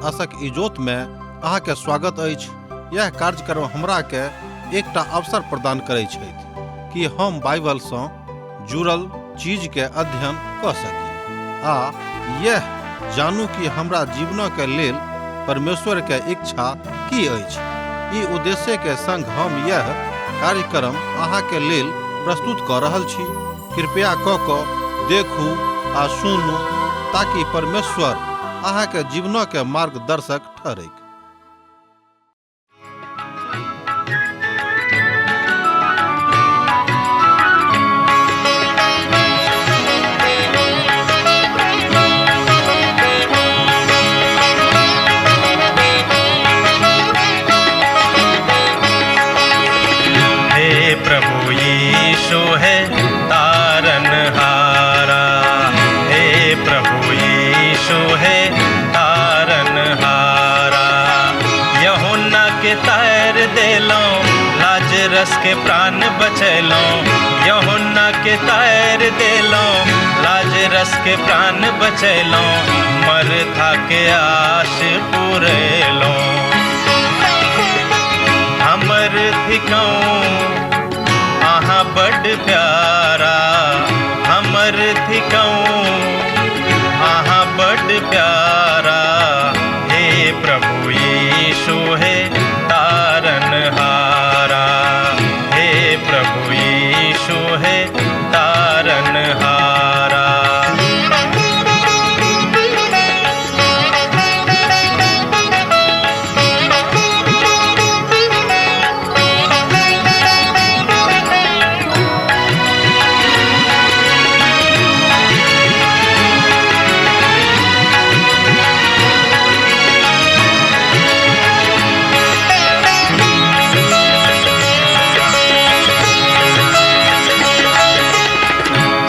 आशक इजोत में अहाँ के स्वागत अछि। यह कार्यक्रम हमरा के एकटा अवसर प्रदान करै छथि कि हम बाइबल सँ जुड़ल चीज के अध्ययन क सकी आ यह जानू कि हमरा जीवन के लेल परमेश्वर के इच्छा की अछि। ई उद्देश्य के संग हम यह कार्यक्रम अहाँ के लेल प्रस्तुत क रहल छी। कृपया क क देखू आ सुनू ताकि परमेश्वर अहाँ के जीवन के मार्गदर्शक ठहरैक। हे प्रभु यीशु है तारन हारा, हे प्रभु यीशु है तारन हारा। यहुन्ना के तार देलौं, लाजरस के प्राण बचैलौं। यहुन्ना के तार देलौं, लाजरस के प्राण बचैलौं। मरथा के आश पुरेलौं। हमर थिकौं अहाँ बड प्यारा, हमर थिकौं अहाँ बड प्यारा। हे प्रभु यीशु हे तारन हारा, हे प्रभु यीशु हे तारन हारा।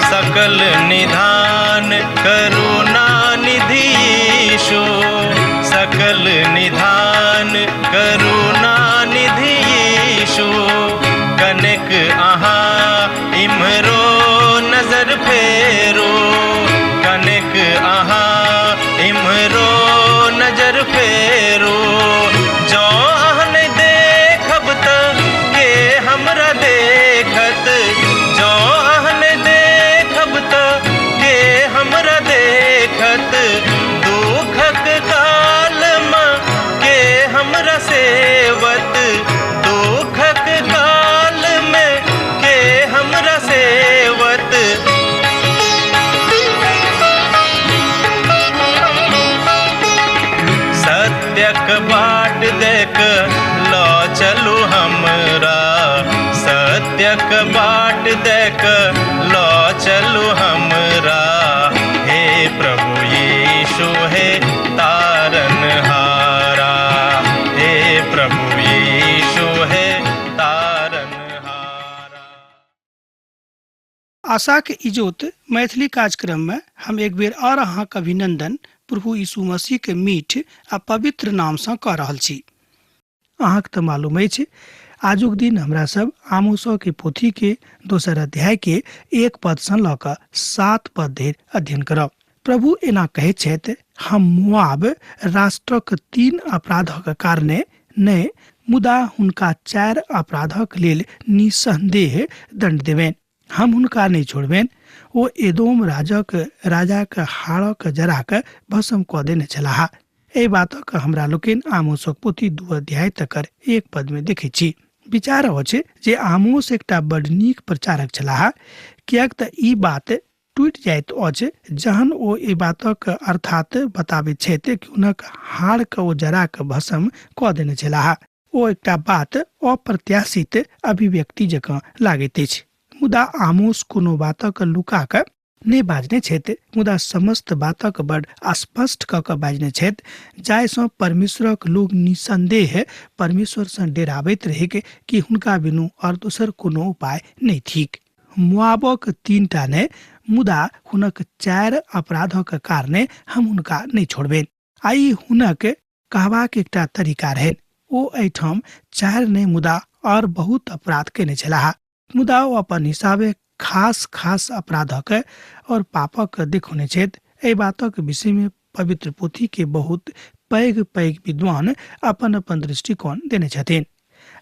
सकल निधान करुणा निधि यीशु, सकल निधान करुणा निधि यीशु। कनेक अहाँ इम्हरो नजर फेरो, कनेक अहाँ इम्हरो नजर फेरो। जँ अहाँ नहि देखब त के हमरा देखत, जँ अहाँ नहि देखब त के हमरा देखत। दुखक काल मे के हमरा सेवत, दुखक काल मे के हमरा सेवत। सत्यक बाट देख ल चलू हमरा, सत्यक बाट देख ल चलू हमरा। हे प्रभु यीशु हे तारन हारा, हे प्रभु यीशु हे तारन हारा। आशाक इजोत मैथिली कार्यक्रम में हम एक बेर और अहाँक अभिनंदन प्रभु यीशु मसीह के मीठ आ पवित्र नाम सँ कऽ रहल छी। अहाँक तऽ मालूम अछि, आजुक दिन हमरा सब आमोसो के पोथी के दोसर अध्याय के 1 पद सँ लऽ कऽ 7 पद धरि अध्ययन करब। प्रभु एना कहैत छथि, हम मोआब राष्ट्रक 3 अपराधक कारणे नहि, मुदा हुनका 4 अपराधक लेल निसंदेह दंड देबनि। हम हुनका नहि छोड़बनि। ओ एदोम राजक राजाक हाड़क जरा कऽ भस्म कऽ देने छलाह। एहि बातक हमरा लोकनि आमोसक पोथी 2 अध्याय तकर 1 पद मे देखैत छी। विचार अछि जे आमोस एकटा बड नीक प्रचारक छलाह, किएक तऽ ई बात टूटि जाइत अछि जहन ओ एहि बातक अर्थात बताबैत छथि कि हुनक हाड़ के ओ जरा कऽ भस्म कऽ देने छलाह। ओ एकटा बात अप्रत्याशित अभिव्यक्ति जकाँ लागैत अछि। मुदा आमोस कोनो बातक लुका कऽ नहि बाजने छथि, मुदा समस्त बातक बड स्पष्ट कऽ कऽ बाजने छथि, जाहिसँ परमेश्वरक लोक निसंदेह परमेश्वरसँ डेराबैत रहैक कि हुनका बिनु आओर दोसर कोनो उपाय नहि थिक। मोआबक 3 नहि, मुदा हुनक 4 अपराधक कारणे हम हुनका नहि छोड़बनि। आ ई हुनक कहबाक एकटा तरीका रहनि। ओ एहिठाम 4 नहि मुदा आओर बहुत अपराध केने छलाह, मुदा ओ अपन हिसाबे खास खास अपराधक और पापक देखौने छथि। एहि बातक विषय में पवित्र पोथी के बहुत पैघ पैघ विद्वान अपन अपन दृष्टिकोण देने छथिन।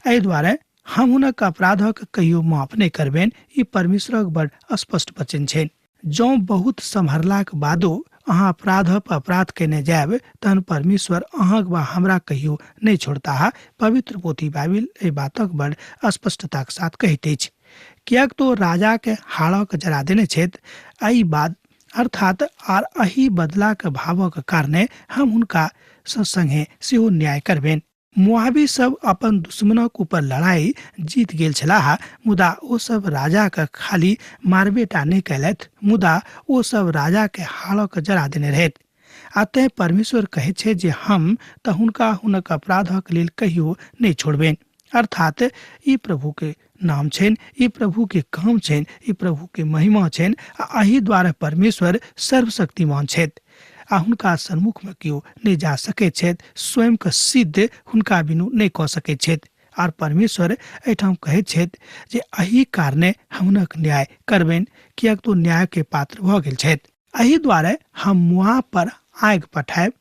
एहि दुआरे हम हुनक अपराधक कहियो माफ नहि करबनि। ई परमेश्वरक बड़ स्पष्ट वचन छनि। जँ बहुत सम्हरलाक बादो अहाँ अपराध पर अपराध केने जायब तहन परमेश्वर अहाँक वा हमरा कहियो नहि छोड़ताह। पवित्र पोथी बाइबिल एहि बातक बड़ स्पष्टताक साथ कहैत अछि, किएक तो राजाके हाड़क जरा देने छथि। एहि बाद अर्थात आर एहि बदलाक भावक कारणे हम हुनका संगे सेहो न्याय करबनि। मोआबी सब अपन दुश्मनक ऊपर लड़ाई जीत गेल छलाह, मुदा ओ सब राजाके खाली मारबेटा नहि कयलथि, मुदा ओ सब राजाके हाड़क जरा देने रहथि। आ तें परमेश्वर कहैत छै जे हम तऽ हुनका हुनक अपराधक लेल कहियो नहि छोड़बनि। अर्थात ई प्रभुके नाम छनि, ई प्रभुके काम छनि, ई प्रभुके महिमा छनि आ एहि द्वारा परमेश्वर सर्वशक्तिमान छथि आ हुनका सन्मुखमे केओ नहि जा सकैत छथि, स्वयंके सिद्ध हुनका बिनु नहि कऽ सकैत छथि। आर परमेश्वर एहिठाम कहैत छथि जे एहि कारणे हम हुनक न्याय करबनि, किएक तऽ ओ न्यायके पात्र भऽ गेल छथि। एहि दुआरे हम मुआब पर आगि पठायब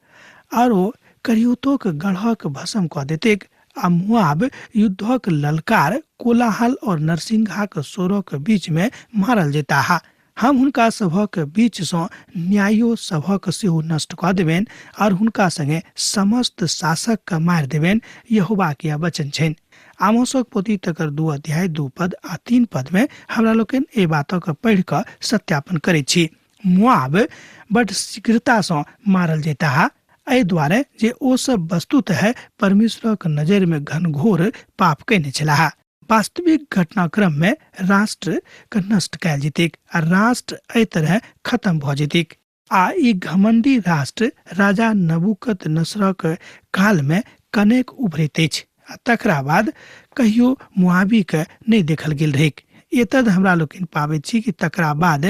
आर ओ करियोतोक गढ़क भस्म कऽ देतैक आ मुआब युद्धक ललकार, कोलाहल और नरसिंहाक शोरक बीच में मारल जेताह। हम हुनका सभक बीच सँ न्यायो सभक सेहो नष्ट कऽ देबनि और हुनका संगे समस्त शासक के मारि देबनि। यहोवा के यैह वचन छनि। आमोसक पोथी तकर 2 अध्याय 2 पद आ 3 पद में हमरा लोकनि एहि बातक पढ़ि कऽ सत्यापन करैत छी। मुआब बड शीघ्रता सँ मारल जेताह, एहि दुआरे जे ओ सब वस्तुतः परमेश्वरक नजरि में घनघोर पाप कयने छलाह। वास्तविक घटनाक्रम में राष्ट्र के नष्ट कयल जेतैक आ राष्ट्र एहि तरह खत्म भऽ जेतैक। आ ई घमंडी राष्ट्र राजा नबूकदनेस्सरक काल में कनेक उभरैत अछि आ तकरा बाद कहियो मुआबी के नहि देखल गेल रहैक। एतद हमरा लोकनि पाबैत छी कि तकरा बाद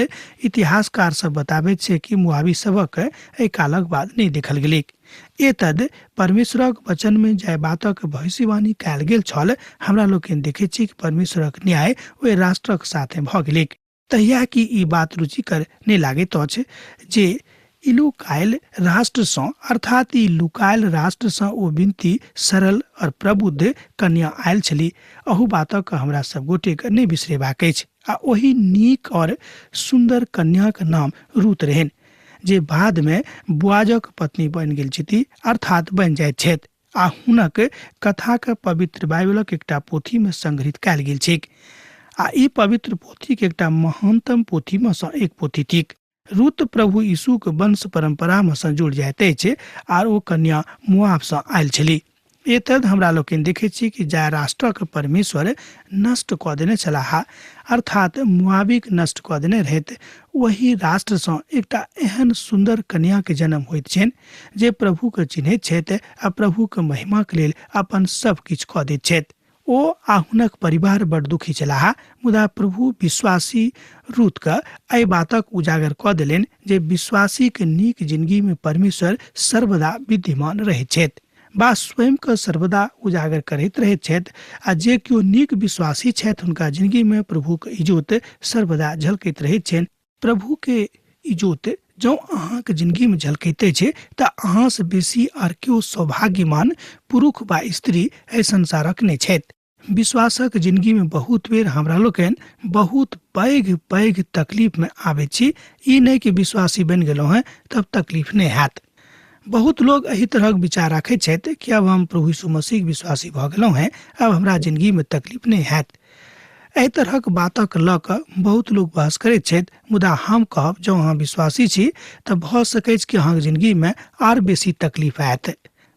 इतिहासकार सब बताबैत छै कि मुआबी सबक एहि कालक बाद नहि देखल गेलैक। एतद परमेश्वरक वचन में जाहि बातक भविष्यवाणी कयल गेल छल, हमरा लोकनि देखैत छी कि परमेश्वरक न्याय ओहि राष्ट्रक साथे भऽ गेलैक। तहिया कि ई बात रुचिकर नहि लागैत अछि जे ई लुकायल राष्ट्रसँ, अर्थात ई लुकायल राष्ट्रसँ ओ विनती सरल और प्रबुद्ध कन्या आयल छली। अहू बातक हमरा सब गोटेके नहि बिसरेबाक अछि। आ ओहि नीक और सुन्दर कन्याक नाम रूत रहनि, जे बादमे बोआजक पत्नी बनि गेल छथि, अर्थात बनि जाइत छथि। आ हुनक कथाके पवित्र बाइबलक एकटा पोथीमे संग्रहित कयल गेल छैक आ ई पवित्र पोथीके एकटा महानतम पोथीमे सँ एक पोथी थिक। रूत प्रभु यीशुक वंश परम्परामे सँ जुड़ि जाइत अछि आर ओ कन्या मोआबसँ आयल छली। एतद हमरा लोकनि देखैत छी कि जाहि राष्ट्रक परमेश्वर नष्ट कऽ देने छलाह, अर्थात मोआबीक नष्ट कऽ देने रहैत, ओहि राष्ट्रसँ एकटा एहन सुन्दर कन्याके जन्म होइत छनि जे प्रभुके चिन्हैत छथि आ प्रभुके महिमाके लेल अपन सब किछु कऽ दैत छथि। ओ आ हुनक परिवार बड़ दुखी छलाह, मुदा प्रभु विश्वासी रूतके एहि बातक उजागर कऽ देलनि जे विश्वासीके नीक जिंदगीमे परमेश्वर सर्वदा विद्यमान रहैत छथि बा स्वयंके सर्वदा उजागर करैत रहैत छथि आ जे केओ नीक विश्वासी छथि हुनका जिंदगीमे प्रभुके इजोत सर्वदा झलकैत रहैत छनि। प्रभुके इजोत जँ अहाँके जिंदगीमे झलकैत अछि तऽ अहाँसँ बेसी आर केओ सौभाग्यमान पुरुष वा स्त्री एहि संसारक नहि छथि। विश्वासक जिंदगीमे बहुत बेर हमरा लोकनि बहुत पैघ पैघ तकलीफमे आबैत छी। ई नहि कि विश्वासी बनि गेलहुँ हेँ तब तकलीफ नहि हैत। बहुत लोग एहि तरहक विचार राखैत छथि कि अब हम प्रभु यीशु मसीहक विश्वासी भऽ गेलहुँ हेँ, अब हमरा जिंदगीमे तकलीफ नहि हैत। एहि तरहक बातक लऽ कऽ बहुत लोक बहस करैत छथि, मुदा हम कहब जँ अहाँ विश्वासी छी तऽ भऽ सकैछ कि अहाँक जिंदगीमे आर बेसी तकलीफ आयत,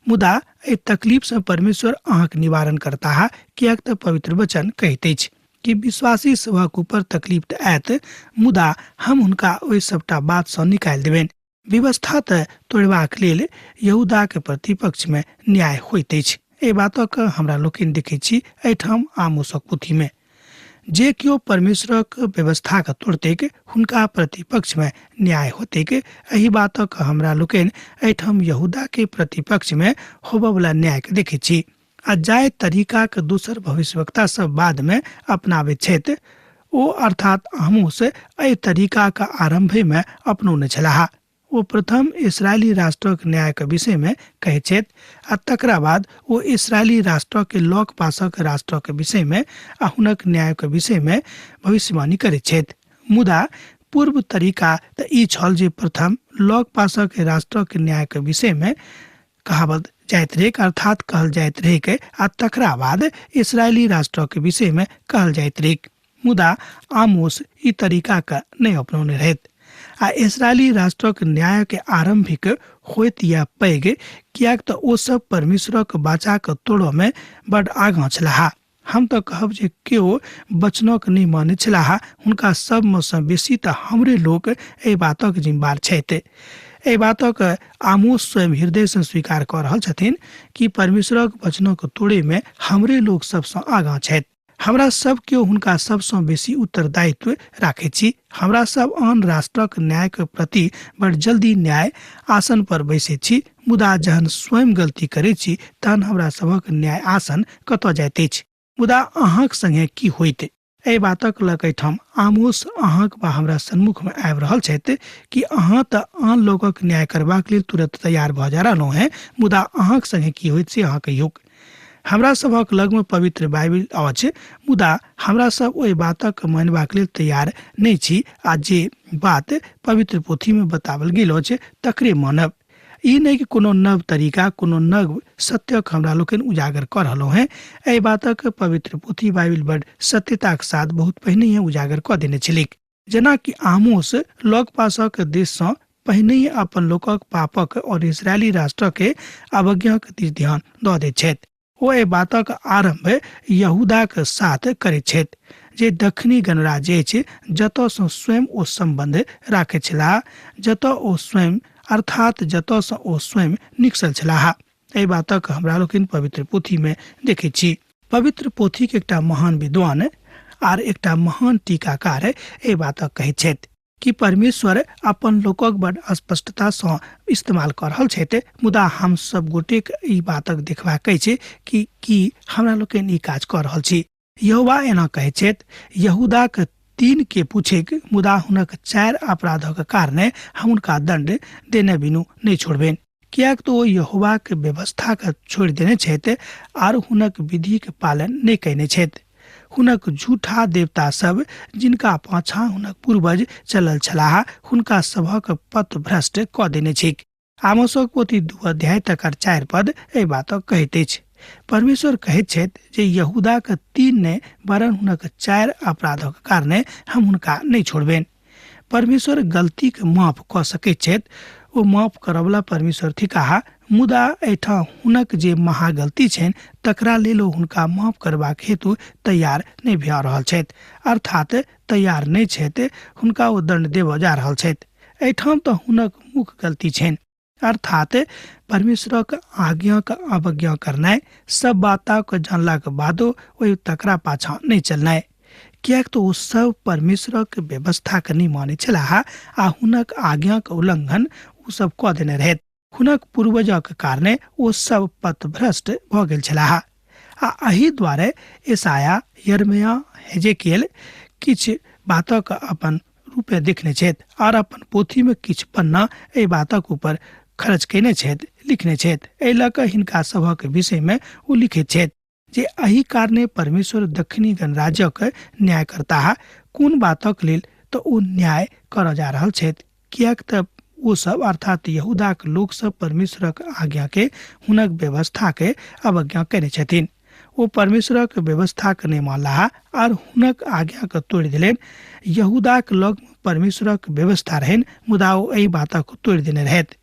मुदा एहि तकलीफसँ परमेश्वर अहाँक निवारण करताह, किएक तऽ पवित्र वचन कहैत अछि कि विश्वासी सभक ऊपर तकलीफ तऽ आयत, मुदा हम हुनका ओहि सभटा बातसँ निकालि देबनि। व्यवस्था तऽ तोड़बाक लेल यहूदाक प्रतिपक्षमे न्याय होइत अछि। एहि बातक हमरा लोकनि देखैत छी एहिठाम आमोसक पोथीमे। जे केओ परमेश्वरक व्यवस्थाके तोड़तैक हुनका प्रतिपक्षमे न्याय होतैक। एहि बातक हमरा लोकनि एहिठाम यहूदाके प्रतिपक्षमे होबयवला न्यायके देखैत छी। आ जाहि तरीकाके दोसर भविष्यवक्ता सब बादमे अपनाबैत छथि ओ अर्थात आमोस एहि तरीकाके आरम्भेमे अपनौने छलाह। ओ प्रथम इसराइली राष्ट्रक न्यायके विषयमे कहै छथि आ तकरा बाद ओ इसराइली राष्ट्रके लग पासक राष्ट्रके विषयमे आ हुनक न्यायके विषयमे भविष्यवाणी करैत छथि। मुदा पूर्व तरीका तऽ ई छल जे प्रथम लग पासक राष्ट्रक न्यायके विषयमे कहावत जाइत रहैक, अर्थात कहल जाइत रहैक, आ तकरा बाद इसराइली राष्ट्रके विषयमे कहल जाइत रहैक। मुदा आमोस ई तरीकाके नहि अपनौने रहैत आ इसराइली राष्ट्रक न्यायके आरम्भिक होइत या पैघ, किएक तऽ ओ सब परमेश्वरक वाचाके तोड़ऽमे बड आगाँ छलाह। हम तऽ कहब जे केओ वचनक नहि मानैत छलाह, हुनका सबमे सँ बेसी तऽ हमरे लोक एहि बातक जिम्मेवार छथि। एहि बातक आमोस स्वयं हृदयसँ स्वीकार कऽ रहल छथिन कि परमेश्वरक वचनक तोड़ैमे हमरे लोक सबसँ आगाँ छथि। हमरा सब केओ हुनका सबसँ बेसी उत्तरदायित्व राखैत छी। हमरा सब आन राष्ट्रक न्यायके प्रति बड़ जल्दी न्याय आसन पर बैसैत छी, मुदा जहन स्वयं गलती करैत छी तहन हमरा सभक न्याय आसन कतऽ जाइत अछि? मुदा अहाँक संगे की होइत? एहि बातक लऽ कऽ एहिठाम आमोस अहाँक वा हमरा सन्मुखमे आबि रहल छथि कि अहाँ तऽ आन लोकक न्याय करबाक लेल तुरत तैयार भऽ जा रहलहुँ हेँ, मुदा अहाँक संगे की होइत से अहाँ कहियौक। हमरा सभक लगमे पवित्र बाइबिल अछि, मुदा हमरा सब ओहि बातक मानबाक लेल तैयार नहि छी आ जे बात पवित्र पोथीमे बताओल गेल अछि तकरे मानब। ई नहि कि कोनो नव तरीका, कोनो नव सत्यक हमरा लोकनि उजागर कऽ रहलहुँ हेँ। एहि बातक पवित्र पोथी बाइबिल बड सत्यताक साथ बहुत पहिनहिए उजागर कऽ देने छलैक। जेना कि आमोस लगपासक देशसँ पहिनहि अपन लोकक पापक और इसराइली राष्ट्रके अवज्ञाक दिस ध्यान दऽ दैत छथि। ओ एहि बातक आरम्भ यहूदाक साथ करैत छथि जे दक्षिणी गणराज्य अछि, जतऽसँ स्वयं ओ सम्बन्ध राखैत छलाह, जतऽ ओ स्वयं अर्थात जतऽसँ ओ स्वयं निकसल छलाह। एहि बातक हमरा लोकनि पवित्र पोथीमे देखैत छी। पवित्र पोथीके एकटा महान विद्वान आर एकटा महान टीकाकार एहि बातक कहैत छथि कि परमेश्वर अपन लोकक बड स्पष्टतासँ इस्तेमाल कऽ रहल छथि, मुदा हम सब गोटेक ई बातक देखबाक अछि कि की हमरा लोकनि ई काज कऽ रहल छी। यहोवा एना कहैत छथि, यहूदाक 3 के पूछैक, मुदा हुनक 4 अपराधक कारणे हम हुनका दंड देने बिनु नहि छोड़बनि, किएक तऽ ओ यहोवाक व्यवस्थाके छोड़ि देने छथि आर हुनक विधिक पालन नहि कयने छथि। हुनक झूठा देवता सब जिनका पाछाँ हुनक पूर्वज चलल छलाह, हुनका सभक पथ भ्रष्ट कऽ देने छैक। आमोसक पोथी 2 अध्याय तकर 4 पद एहि बातक कहैत अछि। परमेश्वर कहैत छथि जे यहूदाक 3 नहि वरन् हुनक 4 अपराधक कारणे हम हुनका नहि छोड़बनि। परमेश्वर गलतीके माफ कऽ सकैत छथि, ओ माफ करऽवला परमेश्वर थिकाह, मुदा एहिठाम हुनक जे महागलती छनि तकरा लेल ओ हुनका माफ करबाक हेतु तैयार नहि भऽ रहल छथि, अर्थात तैयार नहि छथि, हुनका ओ दंड देबऽ जा रहल छथि। एहिठाम तऽ हुनक मुख्य गलती छनि, अर्थात परमेश्वरक आज्ञाक अवज्ञा करनाइ, सब बातक जानलाक बादो ओहि तकरा पाछाँ नहि चलनाइ, किएक तऽ ओ सब परमेश्वरक व्यवस्थाके नहि मानै छलाह आ हुनक आज्ञाक उल्लंघन ओ सब कऽ देने रहथि। हुनक पूर्वजक कारणे ओ सब पथभ्रष्ट भऽ गेल छलाह आ एहि दुआरे ईसाया, यिर्मयाह, हेजेकियल किछु बातक अपन रूपे देखने छथि आर अपन पोथीमे किछु पन्ना एहि बातक ऊपर खर्च कयने छथि, लिखने छथि। एहि लऽ कऽ हिनका सभक विषयमे ओ लिखैत छथि जे एहि कारणे परमेश्वर दक्षिणी गणराज्यक न्याय करताह। कोन बातक लेल तऽ ओ न्याय करऽ जा रहल छथि? किएक तऽ ओ सब अर्थात यहूदाक लोक सब परमेश्वरक आज्ञाके, हुनक व्यवस्थाके अवज्ञा कयने छथिन। ओ परमेश्वरक व्यवस्थाके नहि मानलाह आर हुनक आज्ञाके तोड़ि देलनि। यहूदाक लग परमेश्वरक व्यवस्था रहनि, मुदा ओ एहि बातक तोड़ि देने रहथि।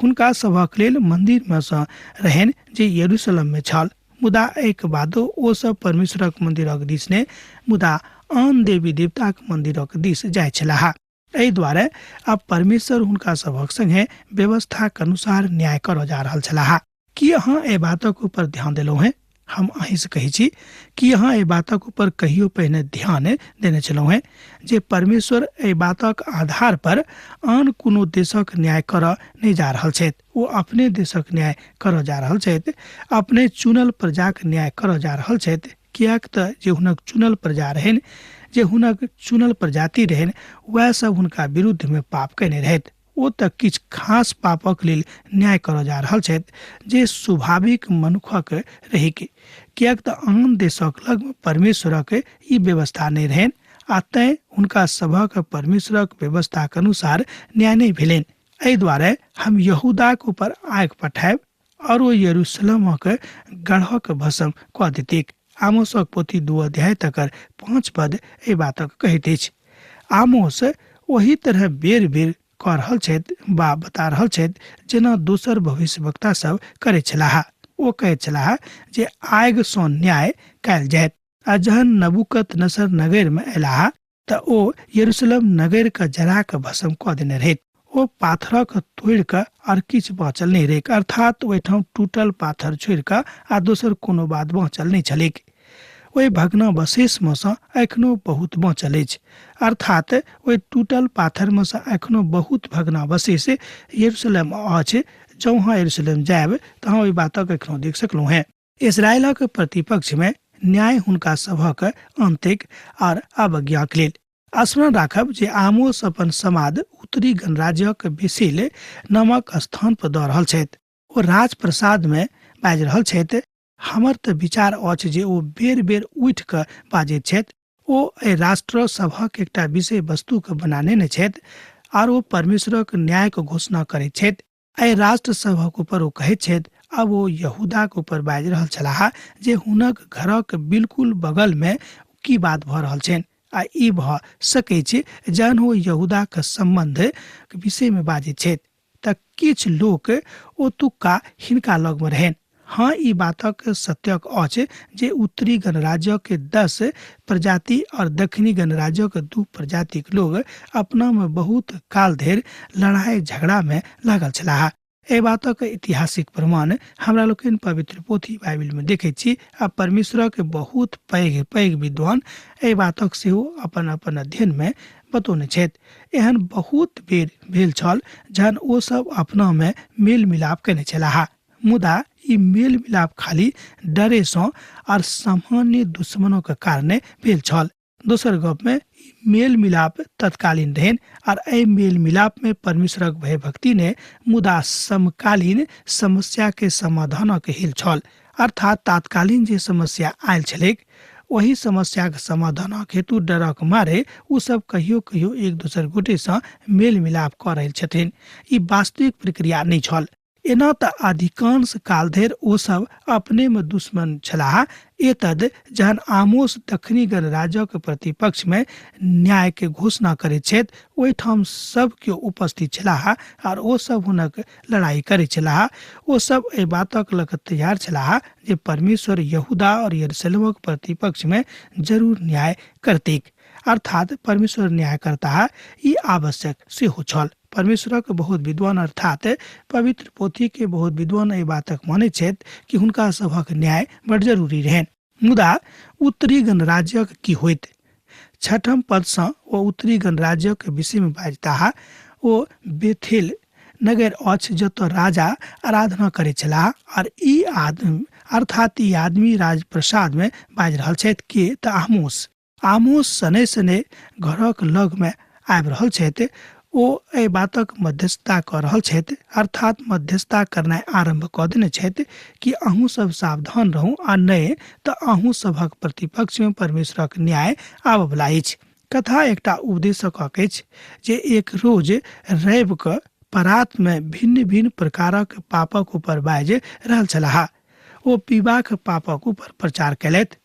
हुनका सभक लेल मन्दिरमे सँ रहनि जे यरूशलेममे छल, मुदा एहिके बादो ओ सब परमेश्वरक मन्दिरक दिस नहि, मुदा आन देवी देवताक मन्दिरक दिस जाइत छलाह। एहि दुआरे आब परमेश्वर हुनका सभक संगे व्यवस्थाक अनुसार न्याय करऽ जा रहल छलाह। की अहाँ एहि बातक ऊपर ध्यान देलहुँ हेँ? हम अहीँसँ कहै छी कि अहाँ एहि बातक ऊपर कहियो पहिने ध्यान देने छलहुँ हेँ जे परमेश्वर एहि बातक आधार पर आन कोनो देशक न्याय करऽ नहि जा रहल छथि। ओ अपने देशक न्याय करऽ जा रहल छथि, अपने चुनल प्रजाक न्याय करऽ जा रहल छथि। किएक तऽ जे हुनक चुनल प्रजा रहनि, जे हुनक चुनल प्रजाति रहनि, वएह सब हुनका विरुद्धमे पाप कयने रहथि। ओ तऽ किछु खास पापक लेल न्याय करऽ जा रहल छथि जे स्वाभाविक मनुखक रहैक, किएक तऽ आन देशक लगमे परमेश्वरक ई व्यवस्था नहि रहनि आ तैँ हुनका सभक परमेश्वरक व्यवस्थाक अनुसार न्याय नहि भेलनि। एहि दुआरे हम यहूदाक ऊपर आगि पठायब और ओ यरूशलेमक गढ़क भस्म कऽ देतैक। आमोसक पोथी 2 अध्याय तकर 5 पद एहि बातक कहैत अछि। आमोस ओही तरह बेर बेर कऽ रहल छथि वा बता रहल छथि जेना दोसर भविष्यवक्ता सब करैत छलाह। ओ कहैत छलाह जे आगि सँ न्याय कयल जायत। आ जहन नबूकदनेस्सर नगर मे अयलाह तऽ ओ यरूशलेम नगर के जरा कऽ भस्म कऽ देने रहैत। ओ पाथरक तोड़ि कऽ आर किछु बाँचल नहि रहैक, अर्थात ओहिठाम टूटल पाथर छोड़ि कऽ आ दोसर कोनो बात बाँचल नहि छलैक। ओहि भग्नावशेषमे सँ एखनो बहुत बाँचल अछि, अर्थात ओहि टूटल पाथरमे सँ एखनो बहुत भग्नावशेष यरूशलेम अछि। जँ अहाँ यरूशलेम जायब तऽ अहाँ ओहि बातक एखनो देख सकलहुँ हेँ। इसराइलक प्रतिपक्षमे न्याय हुनका सभक अन्तिक आर अवज्ञाक लेल। स्मरण राखब जे आमोस अपन समाद उत्तरी गणराज्यक बेसिल नामक स्थान पर दऽ रहल छथि। ओ राजप्रसादमे बाजि रहल छथि। हमर तऽ विचार अछि जे ओ बेर बेर उठि कऽ बाजैत छथि। ओ एहि राष्ट्र सभक एकटा विषय वस्तुके बना नेने छथि आर ओ परमेश्वरक न्यायक घोषणा करैत छथि। एहि राष्ट्र सभक ऊपर ओ कहैत छथि। आब ओ यहूदाक ऊपर बाजि रहल छलाह जे हुनक घरक बिल्कुल बगलमे की बात भऽ रहल छनि, आ ई भऽ सकैत छै जहन ओ यहूदाक सम्बन्ध विषयमे बाजैत छथि तऽ किछु लोक ओतुक्का हिनका लगमे रहनि। हँ, ई बातक सत्यक अछि जे उत्तरी गणराज्यक 10 प्रजाति और दक्षिणी गणराज्यक 2 प्रजातिक लोग अपनामे बहुत काल धरि लड़ाइ झगड़ामे लागल छलाह। एहि बातक ऐतिहासिक प्रमाण हमरा लोकनि पवित्र पोथी बाइबिलमे देखैत छी आ परमेश्वरक बहुत पैघ पैघ विद्वान एहि बातक सेहो अपन अपन अध्ययनमे बतौने छथि। एहन बहुत बेर भेल छल जहन ओ सब अपनामे मेल मिलाप केने छलाह, मुदा ई मेल मिलाप खाली डरेसँ आर सामान्य दुश्मनोक कारणे भेल छल। दोसर गपमे ई मेल मिलाप तत्कालीन रहनि आर एहि मेल मिलापमे परमेश्वरक भयभक्ति ने मुदा समकालीन समस्याके समाधानक हेल छल। अर्थात तात्कालीन जे समस्या आयल छलैक ओहि समस्याक समाधानक हेतु डरक मारे ओ सब कहियो कहियो एक दोसर गोटेसँ मेल मिलाप कऽ रहल छथिन। ई वास्तविक प्रक्रिया नहि छल। एना तऽ अधिकांश काल धरि ओ सब अपनेमे दुश्मन छलाह। एतद जहन आमोस दक्षिणी गणराज्यक प्रतिपक्षमे न्यायके घोषणा करैत छथि, ओहिठाम सब केओ उपस्थित छलाह आर ओ सब हुनक लड़ाई करैत छलाह। ओ सब एहि बातक लऽ कऽ तैयार छलाह जे परमेश्वर यहूदा और यरूशलेमक प्रतिपक्षमे जरूर न्याय करतैक, अर्थात परमेश्वर न्याय करताह, ई आवश्यक सेहो छल। परमेश्वरक बहुत विद्वान अर्थात पवित्र पोथी के बहुत विद्वान एहि बातक मानैत छथि कि हुनका सभक न्याय बड़ जरूरी रहनि। मुदा उत्तरी गणराज्यक की होइत? छठम पदसँ ओ उत्तरी गणराज्यक विषयमे बाजताह। ओ बेथेल नगर अछि जतऽ राजा आराधना करैत छलाह आर ई आदमी अर्थात ई आदमी राजप्रसादमे बाजि रहल छथि के तऽ आमोस। आमोस शनैः शनैः घरक लगमे आबि रहल छथि। ओ एहि बातक मध्यस्थता कऽ रहल छथि, अर्थात मध्यस्थता करनाइ आरम्भ कऽ देने छथि कि अहूँ सब सावधान रहू आ नहि तऽ अहूँ सभक प्रतिपक्षमे परमेश्वरक न्याय आबऽवला अछि। कथा एकटा उपदेशकक अछि जे एक रोज रवि कऽ परातमे भिन्न भिन्न प्रकारक पापक ऊपर बाजि रहल छलाह। ओ पीबाक पापक ऊपर प्रचार कयलथि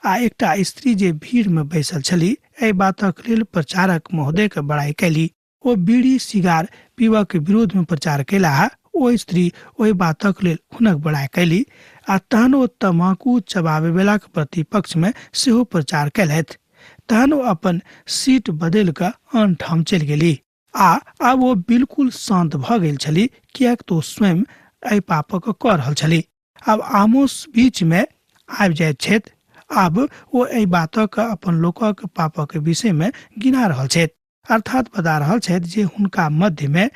आ एकटा स्त्री जे भीड़मे बैसल छली एहि बातक लेल प्रचारक महोदयके बड़ाई कयली। ओ बीड़ी सिगार पीबऽके विरोधमे प्रचार कयलाह। ओ स्त्री ओहि बातक लेल हुनक बड़ाई कयली आ तहन ओ तमाकू चबाबैवलाक प्रतिपक्षमे सेहो प्रचार कयलथि। तहन ओ अपन सीट बदलि कऽ आन ठाम चलि गेली आ आब ओ बिल्कुल शान्त भऽ गेल छली, किएक तऽ ओ स्वयं एहि पापक कऽ रहल छली। आब आमोस बीचमे आबि जाइत छथि। आब ओ एहि बातक अपन लोकक पापक विषयमे गिना रहल छथि, अर्थात बता रहल छथि जे हुनका मध्यमे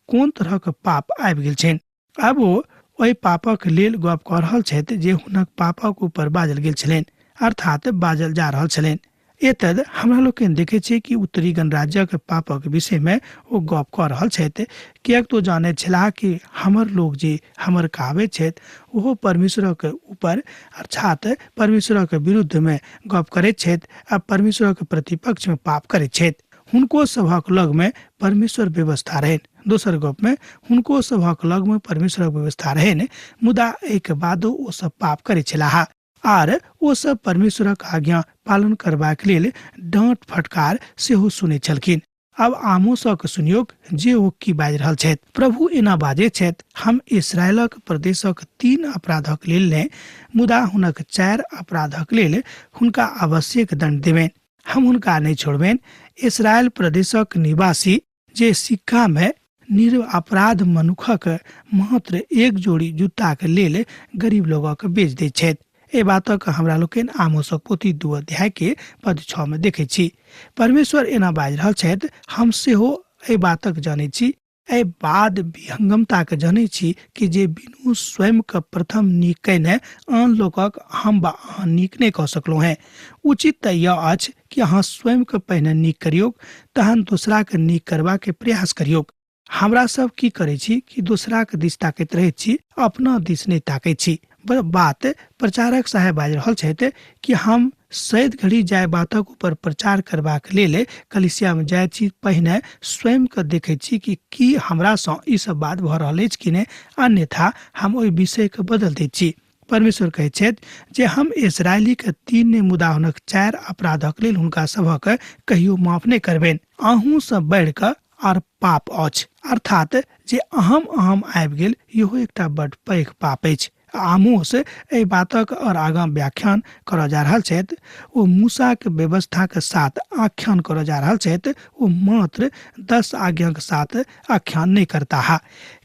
कोन तरहक पाप आबि गेल छनि। आब ओ ओहि पापक लेल गप कऽ रहल छथि जे हुनक पापक ऊपर बाजल गेल छलनि, अर्थात बाजल जा रहल छलनि। एतद हमरा लोकनि देखै छियै कि उत्तरी गणराज्यक पापक विषयमे ओ गप कऽ रहल छथि, किएक तऽ ओ जानैत छलाह कि हमर लोक जे हमर कहाबैत छथि ओहो परमेश्वरक ऊपर अर्थात परमेश्वरक विरुद्धमे गप करैत छथि आ परमेश्वरक प्रतिपक्षमे पाप करैत छथि। हुनको सभक लगमे परमेश्वर व्यवस्था रहनि। दोसर गपमे हुनको सभक लगमे परमेश्वरक व्यवस्था रहनि, मुदा एहिके बादो ओ सब पाप करैत छलाह आर ओ सब परमेश्वरक आज्ञा पालन करबाक लेल डाँट फटकार सेहो सुनैत छलखिन। आब आमोसक सुनियोक जे ओ की बाजि रहल छथि। प्रभु एना बाजैत छथि, हम इसरायलक प्रदेशक 3 अपराधक लेल नहि, मुदा हुनक 4 अपराधक लेल हुनका आवश्यक दण्ड देबनि। हम हुनका नहि छोड़बनि। इसरायल प्रदेशक निवासी जे सिक्का में निरपराध मनुखक मात्र एक जोड़ी जूताक लेल गरीब लोगक बेच दैत छथि। एहि बातक हमरा लोकनि आमोसक पोथी 2 अध्याय के पद 6 में देखै छी। परमेश्वर एना बाजि रहल छथि, हम सेहो एहि बातक जानै छी, एहि बाद विहंगमताके जनै छी कि जे बिनु स्वयंके प्रथम नीक कयने आन लोकक हम वा अहाँ नीक नहि कऽ सकलहुँ हेँ। उचित तऽ यह अछि कि अहाँ स्वयंके पहिने नीक करियौक, तहन दोसराके नीक करबाके प्रयास करियौक। हमरा सब की करै छी कि दोसराके दिस ताकैत रहैत छी, अपना दिस नहि ताकैत छी। बात प्रचारक साहेब बाजि रहल छथि कि हम सैद घड़ी जाय बातक ऊपर प्रचार करबाक लेल कलिसियामे जाइत छी, पहिने स्वयंके देखैत छी कि की हमरासँ ई सब बात भऽ रहल अछि कि नहि, अन्यथा हम ओहि विषयके बदल दैत छी। परमेश्वर कहैत छथि जे हम इसरायलीके 3 नहि मुदा हुनक 4 अपराधक लेल हुनका सभक कहियो माफ नहि करबनि। अहूँसँ बढ़ि कऽ आर पाप अछि, अर्थात जे अहम अहम आबि गेल, इहो एकटा बड पैघ पाप अछि। आमोस एहि बातक और आगाँ व्याख्यान करऽ जा रहल छथि। ओ मूसाक व्यवस्थाक साथ आख्यान करऽ जा रहल छथि। ओ मात्र 10 आज्ञाक साथ आख्यान नहि करताह,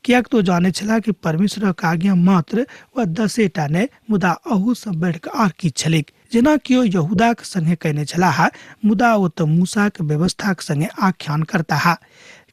किएक तऽ ओ जानैत छलाह कि परमेश्वरक आज्ञा मात्र वा 10टा नहि, मुदा अहूसँ बढ़ि कऽ आर किछु छलैक। जेना केओ यहूदाक संगे कयने छलाह, मुदा ओ तऽ मूसाक व्यवस्थाक संगे आख्यान करताह,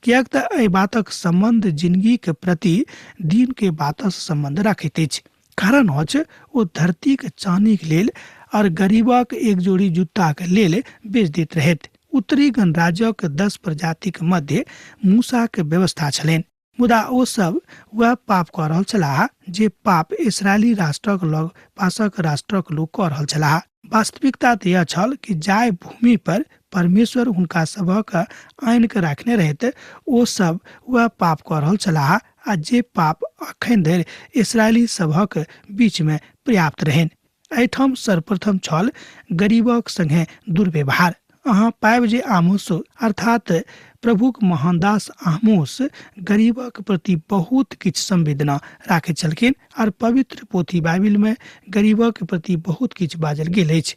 किएक तऽ एहि बातक सम्बन्ध जिनगीक प्रति दिन के बातसँ सम्बन्ध राखैत अछि। कारण अछि ओ धरतीक चानीक लेल और गरीबक एक जोड़ी जुत्ताक लेल बेच दैत रहैत। उत्तरी गणराज्यक 10 प्रजातिक मध्य मूसाक व्यवस्था छलनि, मुदा ओ सब वएह पाप कऽ रहल छलाह जे पाप इसराइली राष्ट्रक लग पासक राष्ट्रक लोक कऽ रहल छलाह। वास्तविकता तऽ यह छल कि जाहि भूमि पर परमेश्वर हुनका सभक आनि कऽ राखने रहैत, ओ सब वएह पाप कऽ रहल छलाह आ जे पाप अखन धरि इसराइली सभक बीच में पर्याप्त रहनि। एहिठाम सर्वप्रथम छल गरीबक संगे दुर्व्यवहार। अहाँ पाबि जे आमोस अर्थात प्रभुक महानदास आमोस गरीबक प्रति बहुत किछु संवेदना राखैत छलखिन आर पवित्र पोथी बाइबिल में गरीबक प्रति बहुत किछु बाजल गेल अछि।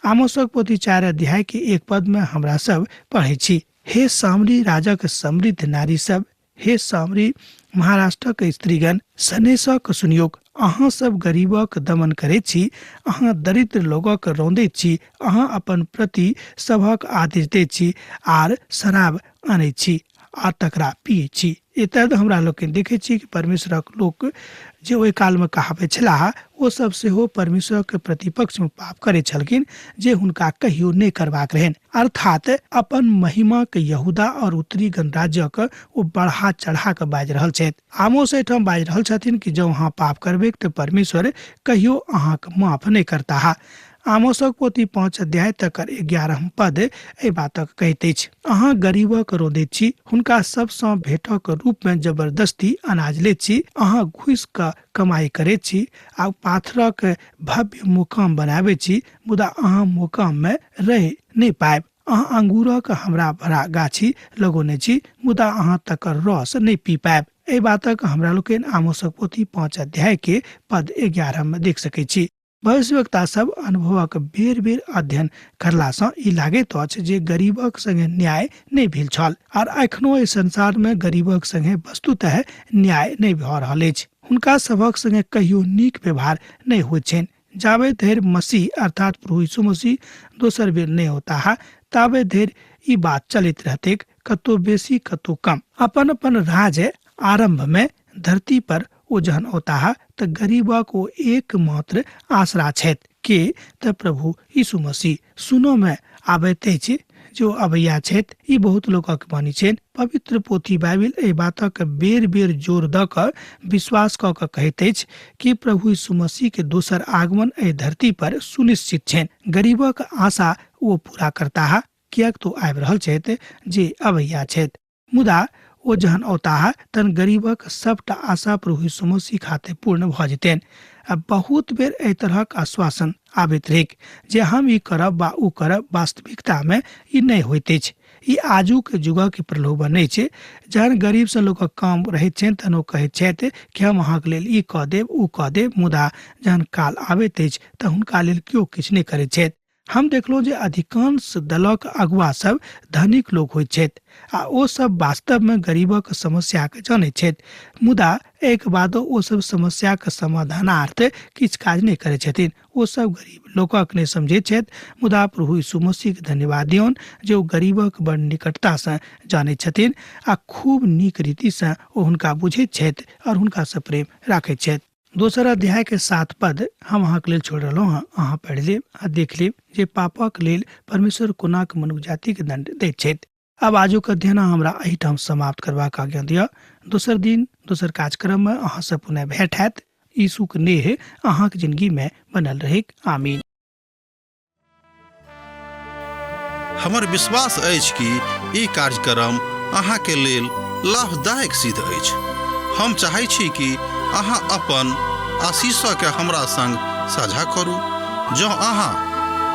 आमोसक पोथी 4 अध्याय के 1 पद में हमरा सब पढ़ै छी, हे सामरी राजक समृद्ध नारी सब, हे सामरी महाराष्ट्रक स्त्रीगण, सनेसक सुनियोक, अहाँ सब गरीबक दमन करैत छी, अहाँ दरिद्र लोगक रौंदैत छी, अहाँ अपन प्रति सभक आदेश दैत छी आर शराब आनैत छी आ तकरा पियै छी। एतय हमरा लोकनि देखै छी कि परमेश्वरक लोक जे ओहि कालमे कहाबैत छलाह ओ सब सेहो परमेश्वरक प्रतिपक्षमे पाप करैत छलखिन जे हुनका कहियो नहि करबाक रहनि। अर्थात अपन महिमाक यहूदा और उत्तरी गणराज्यक ओ बढ़ा चढ़ा कऽ बाजि रहल छथि। आमोस एहिठाम बाजि रहल छथिन कि जँ अहाँ पाप करबैक तऽ परमेश्वर कहियो अहाँक माफ नहि करताह। आमोसक पोथी 5 अध्याय तकर 11 पद एहि बातक कहैत अछि, अहाँ गरीबक रौंदैत छी, हुनका सबसँ भेंटक रूप में जबरदस्ती अनाज लैत छी, अहाँ घुसि कऽ कमाई करैत छी आ पाथरक भव्य मुकाम बनाबैत छी, मुदा अहाँ मुकाम में रहि नहि पायब। अहाँ अंगूरक हमरा भरा गाछी लगौने छी, मुदा अहाँ तकर रस नहि पी पायब। एहि बातक हमरा लोकनि आमोसक पोथी 5 अध्याय के पद 11 में देख सकैत छी। भविष्यवक्ता सब अनुभवक बेर बेर अध्ययन करलासँ ई लागैत अछि जे गरीबक संगे न्याय नहि भेल छल आर एखनो एहि संसार में गरीबक संगे वस्तुतः न्याय नहि भऽ रहल अछि। हुनका सभक संगे कहियो नीक व्यवहार नहि होइत छनि। जाबे धरि मसीह अर्थात प्रभु यीशु मसीह दोसर बेर नहि होता ताबे धरि ई बात चलैत रहतैक, कतौ बेसी कतौ कम। अपन अपन राज आरंभ में धरती पर ओ जहन औताह तऽ गरीबक ओ एकमात्र आसरा छथि। के तऽ प्रभु यीशु मसीह। सुनऽमे आबैत अछि जे ओ अबैया छथि, ई बहुत लोकक मानी छनि। पवित्र पोथी बाइबिल एहि बातक बेर बेर जोर दऽ कऽ विश्वास कऽ कऽ कहैत अछि कि प्रभु यीशु मसीह के दोसर आगमन एहि धरती पर सुनिश्चित छनि। गरीबक आशा ओ पूरा करताह, किएक तऽ ओ आबि रहल छथि जे अबैया छथि। मुदा ओ जहन औताह तहन गरीबक सबटा आशा प्रभु यीशु मसीह खातिर पूर्ण भऽ जेतनि। आ बहुत बेर एहि तरहक आश्वासन आबैत रहैक जे हम ई करब वा ओ करब, वास्तविकतामे ई नहि होइत अछि। ई आजुक युगक प्रलोभन अछि। जहन गरीबसँ लोकक काम रहैत छनि तहन ओ कहैत छथि कि हम अहाँके लेल ई कऽ देब, ओ कऽ देब, मुदा जहन काल आबैत अछि तऽ हुनका लेल केओ किछु नहि करैत छथि। हम देखलहुँ जे अधिकांश दलक अगुआ सब धनिक लोक होइत छथि आ ओ सब वास्तवमे गरीबक समस्याके जनैत छथि, मुदा एहिके बादो ओ सब समस्याक समाधानार्थ किछु काज नहि करैत छथिन। ओ सब गरीब लोकक नहि समझैत छथि, मुदा प्रभु यीशु मसीहके धन्यवाद दियौन जे ओ गरीबक बड़ निकटतासँ जानैत छथिन आ खूब नीक रीतिसँ ओ हुनका बुझैत छथि आओर हुनकासँ प्रेम राखैत छथि। दोसर अध्याय के 7 पद हम अहाँके लेल छोड़ि रहलहुँ हँ, अहाँ पढ़ि लेब आ देख लेब जे पापक लेल परमेश्वर कोनाक मनुख जातिके दण्ड दैत छथि। आब आजुक अध्ययन हमरा एहिठाम समाप्त करबाक आज्ञा दिअ। दोसर दिन दोसर कार्यक्रममे अहाँसँ पुनः भेंट हैत। यीशुक नेह अहाँक जिंदगीमे बनल रहैक। आमीन। हमर विश्वास अछि कि ई कार्यक्रम अहाँके लेल लाभदायक सिद्ध अछि। हम चाहै छी कि अहाँ अपन आशीषके हमरा संग साझा करू। जँ अहाँ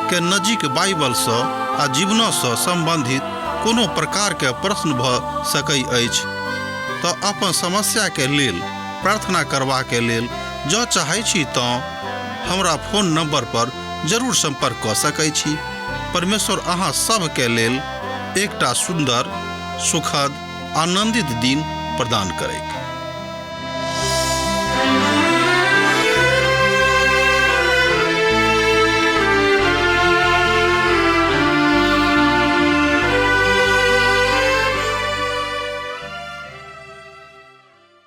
के नजीक बाइबलसँ आ जीवनसँ सम्बन्धित कोनो प्रकारके प्रश्न भऽ सकै अछि तऽ अपन समस्याके लेल प्रार्थना करबाके लेल जँ चाहै छी तँ हमरा फोन नंबर पर जरूर संपर्क कऽ सकै छी। परमेश्वर अहाँ सभके लेल एकटा सुन्दर, सुखद, आनंदित दिन प्रदान करैक।